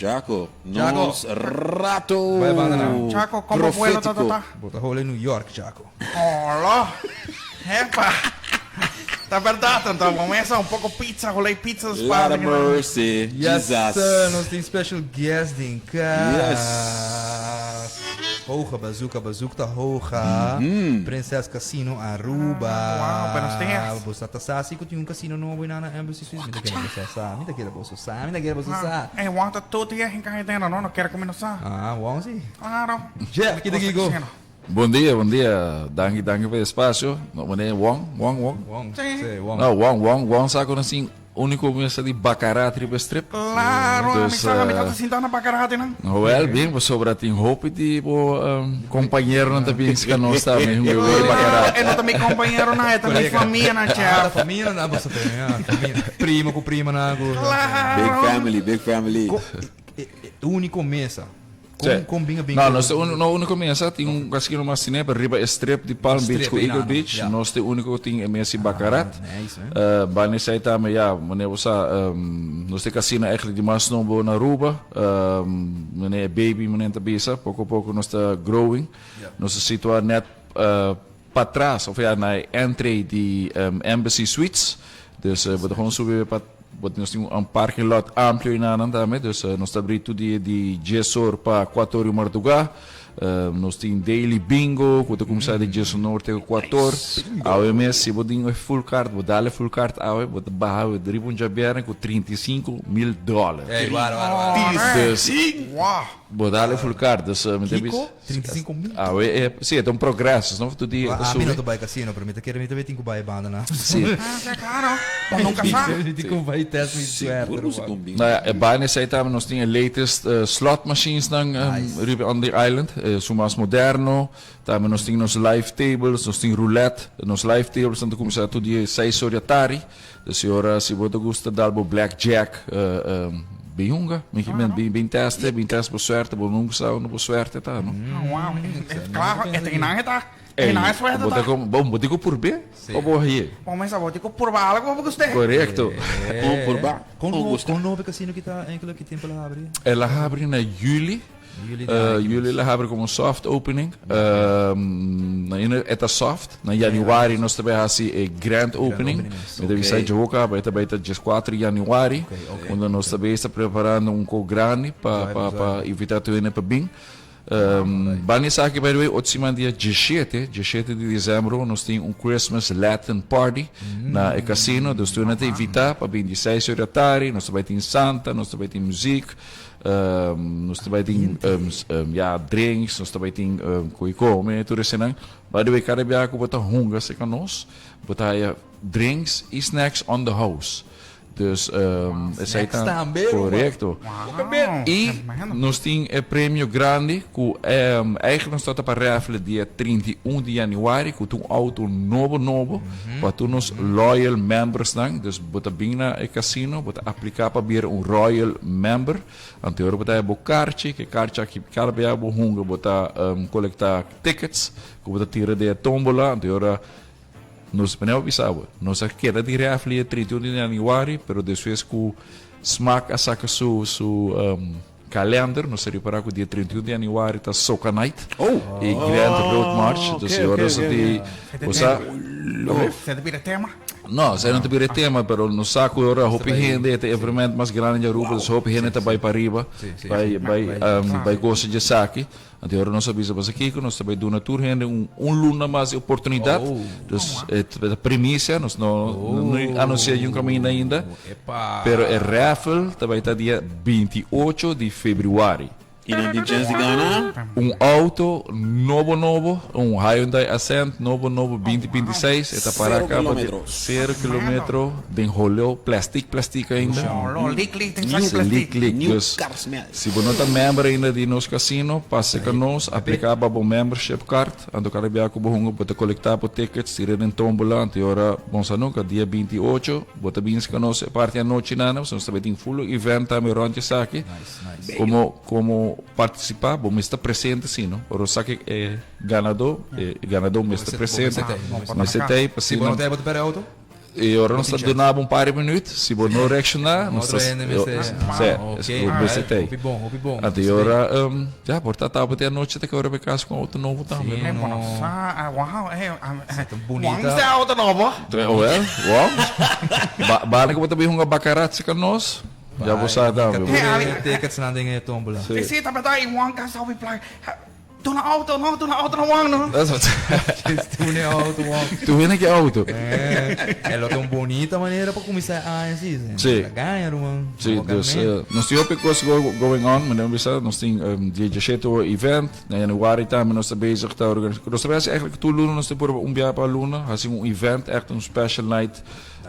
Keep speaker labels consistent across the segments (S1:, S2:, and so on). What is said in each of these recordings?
S1: Chaco,
S2: Chaco.
S1: nos rato
S2: Bai banda nan.
S3: Chaco, como vuelo ta ta ta?
S2: Bo ta hole New York, Chaco.
S3: Hola. Epa. Ta verdad, anto bo mesa un poco pizza, hole pizza
S1: Lord of mercy,
S2: Yes,
S1: Jesus.
S2: sir. Nos tin special guest den cas.
S1: Yes.
S2: Hoga bazooka, bazooka ta hoga. Princess Casino Aruba.
S3: Wow, buenos dias.
S2: Bo sa ta sa si cu tin un casino nobo y na Embassy Suites. Mi ta kere bo sa sa. Mi ta kere bo sa. Mi ta kere bo sa.
S3: Eh, wanta tur dia hin cae dentro, no? No kere cu mi no sa.
S2: Ah, wou si.
S3: Claro.
S2: Jeff, kita kico?
S4: Bon dia, bon dia. Danki, danki pa e espacio. No, meneer Wong, Wong, Wong.
S2: Wong,
S3: Sí.
S2: sí, Wong.
S4: No, Wong, Wong, Wong sa cu nos tin unico mesa di Baccarat riba e strip.
S3: Claro, ami
S4: Dus,
S3: sa, mi
S4: eh,
S3: tata sinta na Baccarat nan.
S4: Wel, bien, pasobra tin hopi di bo um, compañeronan ta bin ska nos tambe hunga wega Baccarat.
S3: E no ta mi compañeronan, e ta mi familianan,
S2: Ah,
S3: chef.
S2: familia nan boso tin, ja, familia. Primo cu prima nan cu.
S3: Claro.
S1: Big family, big family.
S2: Co, e, e, unico mesa.
S4: Sí.
S2: Con, con bin a bin
S4: No,
S2: cu-
S4: nos ta un, no único mesa, tin un casino mas tine, pero riba e strip di Palm
S2: Strip
S4: Beach cu
S2: ei
S4: Eagle
S2: na,
S4: Beach,
S2: ja.
S4: nos ta e único cu tin e mesa di Baccarat.
S2: Ah, nice, man.
S4: Eh, banda esei tambe, ja, meneer bo sa, nos ta e casino eigenlijk di mas nobo na Aruba. Meneer e baby, meneer ta bisa, poco poco nos ta growing.
S2: Ja.
S4: Nos ta situa net patras, of ja, na e entry di Embassy Suites. Dus bo ta gewoon subi pa bo nos tin un parking lot amplio enanan tambe. Dus nos ta abri tur dia di dies or pa cuater or di marduga. Nos tin daily bingo cu ta cuminsa di dies or te cuater or. Awe mes si bo tin e full card, bo dal e full card awe, bo ta baha awe riba un djabièrnè cu 35.000 dollar.
S2: Ey, wara, wara, wara.
S4: Dus
S3: Wow.
S4: bo dal e full card. Dus mi ta
S2: Kiko?
S4: bisa.
S2: 35.000?
S4: Awe e, si, e ta un progreso, no? Tur dia e ta
S2: A mi no
S4: subi.
S2: ta bai casino, pero mi ta kere mi tambe tin cu bai e banda nan.
S4: Si.
S3: Ah, sí, claro. Bo nunca sa.
S2: Mi tin cu bai test mi suerte.
S1: Sigur cu si con bin.
S4: Nou ja, e banda esei tambe nos tin e latest slot machines nan
S2: Nice.
S4: riba on the island. Esun mas moderno. Tambe nos tin nos live tables, nos tin roulette. Nos live tables nan ta cuminsa tur dia seis or di atari. Dus e ora si bo ta gusta dal bo black jack bin hunga. Mi ke men bin bin teste, bin test bo suerte, bo nunca sa unda bo suerte ta, no?
S3: Wow, claro, e tin e ta. E nan e suerte
S4: Bo ta
S3: ta.
S4: com, bon, bo tin cu purbe pa bo haye.
S3: Bo mesa bo tin cu purba algo pa bo guste.
S4: Corecto.
S1: Con purba,
S2: Con
S1: con gusta.
S2: con nobe casino ki ta enkele ki tempo la habri?
S4: El a habri na juli.
S2: Juli di aña ki
S4: Juli
S2: mes.
S4: el a habri como soft opening. Na ene e ta soft. Na januari nos ta bay haci e grand opening.
S2: opening mes.
S4: Mi ta bisa
S1: Ok.
S4: dje caba e ta bay ta 14 di januari.
S2: Ok, ok.
S4: Unda nos ta bay sta preparando un co grandi pa
S2: Zwaai,
S4: pa
S2: zwaai.
S4: pa invita tur hende pa bin. Banda esaki by the way otro siman dia 17, 17 di decembro nos tin un Christmas Latin party na e casino. Dus tur hende ta invita pa bin di seis ora di atari. Nos ta bay tin Santa, nos ta bay tin muziek. Nos ta bai tin ya drinks, nos ta bai tin koe kome, tur esenan. By the way, kada biaha ku bo ta hunga serka nos, bo ta haya drinks i snacks on the house. Dus esei
S2: Snacks
S4: ta
S2: tambe, ruman.
S4: korekto. I nos tin e premio grandi ku eigenlijk nos tabata pa raffle dia 31 di januari ku ta un auto nobo nobo pa tur nos loyal membersnan. Dus bo ta bin na e casino, bo ta aplica pa bira un royal member. Anto ora bo ta haya bo karchi, ku e karchi aki kada bia bo hunga bo ta colecta tickets ku bo ta tira den e tombola. Anto ora nos manera bo bisa bo, nos a keda di raffle e 31 di januari, pero despues ku Smaak a saka su su Kalender, nos ta ripara ku dia 31 di januari ta Soca Night i Grand Road March. Dus e ora sa di, bo sa.
S3: Esei ta bira tema?
S4: No, esei no ta bira e tema, pero nos sa ku ora hopi hende, e ta evenement mas grandi di Aruba, dus hopi hende ta bai pa riba, bai bai bai gosa di esaki. Anto e ora nos a bisa basa kiko, nos ta bai duna tur hende un un luna mas di oportunidat. Dus e ta primisia, nos no no anunsia yun kaminda ainda. Pero e raffle ta bai ta dia 28 di februari.
S1: I nan tin chens di gana?
S4: Un auto nobo nobo, un Hyundai Accent nobo nobo 2026, e ta para
S1: Sero
S4: caba di
S1: kilometro.
S4: sero kilometro den holeo plastic plastic ainda.
S3: Holeo, lik lik den
S1: New
S3: saki plastic.
S4: Lik lik,
S1: New
S4: dus
S1: car smell.
S4: si bo no ta member ainda di nos casino, pasa ka nos, aplica pa bo membership card. Anto kada bia ku bo hunga bo ta kolekta bo tickets, tira den tombola, anto e ora bon sa nunka, dia 28 bo ta bin ska nos e parti anochi nana, pasobra nos ta bai tin full event tambe rond esaki. Komo komo partisipa bo mester ta presente si no, ora sa ke e ganadó, e ganadó mester presente, mester ta ei pa
S2: Si bo
S4: asina.
S2: no ta ei bo ta perde auto?
S4: E ora nos ta duna bo un par di minuut, si bo no reacciona, nos ta.
S2: Otro hende mester.
S4: Sí,
S2: Ok,
S4: bo mester tey.
S2: Hopi bon, hopi bon.
S4: Anto e ora, ya, por ta tabata e anochi ta keda riba e cas cu un auto nobo tambe,
S2: Sí,
S4: no?
S2: no.
S3: Bueno, sa, ah, wow, eh, ah,
S2: Ta bunita.
S3: Wang mester auto nobo.
S4: Well, wow. Ba, banda cu bo ta bin hunga baccarat cerca nos, ya bo sa tambe.
S3: Hey, Ali.
S2: Tickets nan den e tombola.
S3: Sí, sí, ta berdad, y Wang ka sa hopi placa. Duna auto no, duna auto na Wang no.
S2: Duna e auto Wang.
S4: Tu hende ke auto.
S2: E lo ta un bonita manera pa kuminsá e aña si.
S4: Sí.
S2: Ta gaña ruman.
S4: Sí, dus nos tin hopi kos going on, manera mi bisa, nos tin dia diashete ora event, na januari tambe nos ta bezig ta organisa, nos ta hasi eigenlijk tur luna nos ta purba un biaha pa luna hasi un event, echt un special night,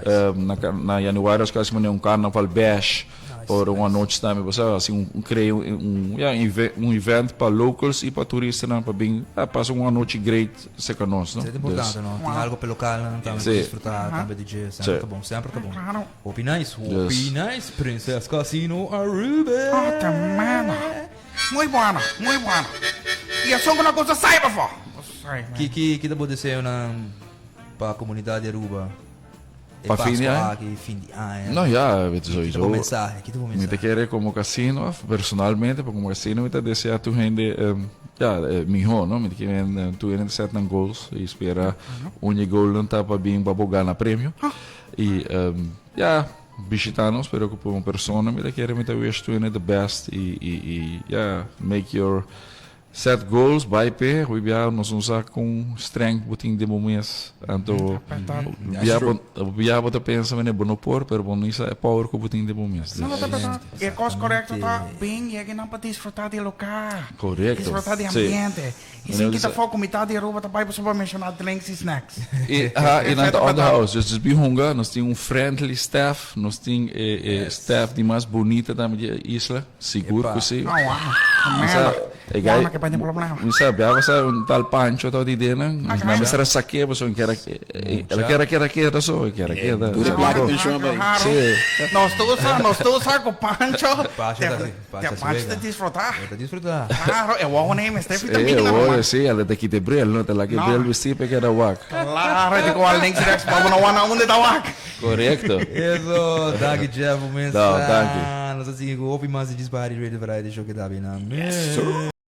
S4: na januari nos ta hasi manera un carnaval bash. Ora un anochi tambe bo sa hasi un crea un ya un event pa locals y pa turistanan pa bin a pasa un anochi great cerca nos no.
S2: Esei ta importante no, tin algo pa e localnan tambe pa disfruta tambe di dje, semper ta bon, semper ta bon. Hopi nice, hopi nice, Princess Casino Aruba!
S3: Oh tremendo, muy bueno, muy bueno. Y esun cu no gusta sai pafo.
S2: Ki ki ki ta bo deseonan pa comunidad di Aruba? E
S4: Pa fin di
S2: Pascua
S4: aña?
S2: aki, fin di aña.
S4: No, ya, weet
S2: Kita
S4: sowieso.
S2: bo mensahe, kita bo
S4: Mi ta
S2: mensahe.
S4: kere como casino, of personalmente, pa como casino mi ta desea tur hende, em, ya, eh, miho, no? Mi ta kere eh, tur hende set nan goals y spera un e goalnan ta pa bin pa bo gana premio. Y, em, ya, bishita nos, pero como persona mi ta kere mi ta wish tur hende the best y, y, y, ya, make your Set goals, bai p'e, hopi bia nos no sa kon streng bo tin den bo mes. Anto bia bo bia bo ta pensa manera bo no por, pero bo no sa e power ku bo tin den bo mes.
S3: No, no ta berdad. E kos korekto ta bin yega nan pa disfruta di e lugar.
S4: Korekto.
S3: Disfruta di
S4: Sí.
S3: ambiente. I sin kita foco mitad di Aruba ta bai pasobra bo menshoná drinks i snacks.
S4: I ha, i nan ta on the house. Dus dus bin hunga, nos tin un friendly staff, nos tin e e staff di mas bunita tambe di e isla. Sigur ku si.
S3: Oh, wow.
S4: Mi sa, e gai,
S3: Wama ke pa tin problema.
S4: mi sa, bia sa un tal Pancho tawata di denan.
S3: Ah,
S4: Na mester a saké pasobra e kera, el a kera keda keda so, e kera keda.
S1: Tur e placa tin shon bai.
S4: Si.
S3: Nos tur sa, nos tur sa ku Pancho,
S2: Pancho ta si, Pancho ta si
S3: Pancho ta
S2: wega.
S3: disfrutá.
S2: E ta disfrutá.
S3: Claro, e wowo nei mester
S4: E
S3: vitamina,
S4: wowo,
S3: ruman.
S4: si, el ta kita e bril, no? Ta laka e
S3: No.
S4: bril bistí pa e keda wak.
S3: Claro, e ta ku al links rechts pa bo no wak na unda e ta wak.
S4: Correcto.
S2: Eso, danki Jeff, bo mesa.
S4: No, danki.
S2: Nos ta sigui cu hopi mas di Djis Party Radio Variety Show ke ta bini na mes.